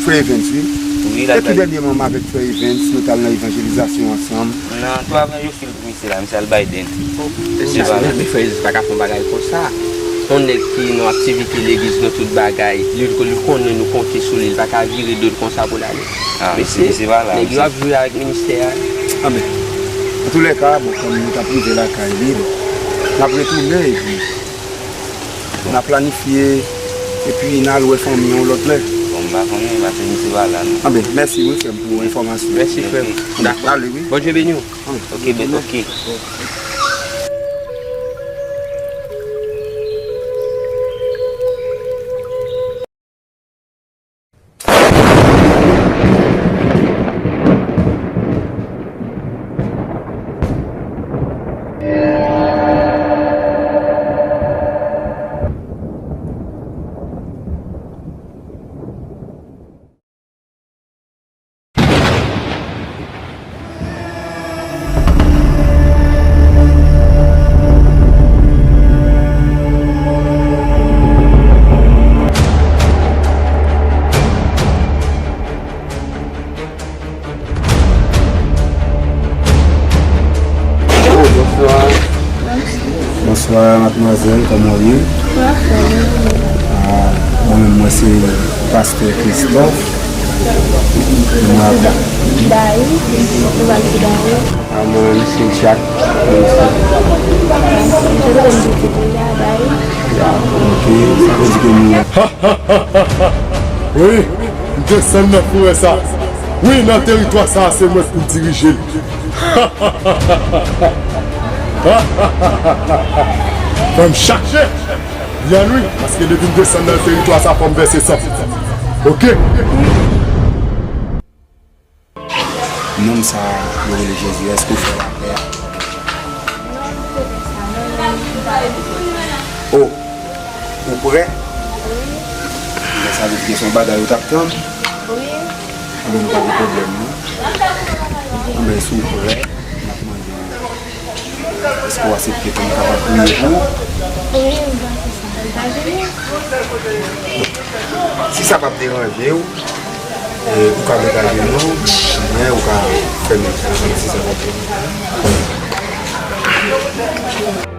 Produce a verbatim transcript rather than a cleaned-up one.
Frè Evens, wi. Wi, l al Epi bay. Dènyèman, m avèk Frè Evens, nou t al nan evanjelizasyon ansanm. Nan twa ven yo fil pou misye la, misye al bay dent. Se pa la. Men Frè Evens pa ka fè yon bagay konsa. Yon nèg ki nan aktivite legliz, nan tout bagay, li, li konnen nou konte sou li, li pa ka vire do l konsa pou l ale. Ah, mesye, mesye pa la, nèg yo ap jwe avèk ministè a. Anben, antoulèka, bon, kòm nou t ap rive lakay li, bon, n ap retounen epi n a planifye epi n al wè fanmi an yon lòt lè. Bon, m pa konnen, paske misye pa la, non. Anben, mèsi wi, frè m, pou enfòmasyon. Mèsi, frè m. Dakò. Ale, wi. Bondye beni w. Anben. Ok, ben, ok. Oh, bonswa. Bonswa, madmwazèl, kòman w ye? Ah, mwen menm, mwen se pastè Christophe. Mwen ap Dari, nou pral ki Dari. Ah, mwen menm, se Jack. Ya, ok, sa vle di ke nou Wi, m desann nan forè sa. Wi, nan teritwa sa, se mwen k pou dirije l. Fò m chache vyann, wi, paske depi m desann nan teritwa sa, fò m vèse san. Ok? Nonm sa yo rele Jezi, èske w fè lapè a? Oh, ou prè? Lè sa vle di se yon bagay ou t ap tann? Anben, nou pa gen pwoblèm, non. Anben, si w prè, m ap mande w, èske w aksepte pou m kapab priye pou ou? Wi, m panse sa. Si sa p ap deranje w, e, ou ka met ajenou, oubyen ou ka fèmen je w, si sa p ap deranje w.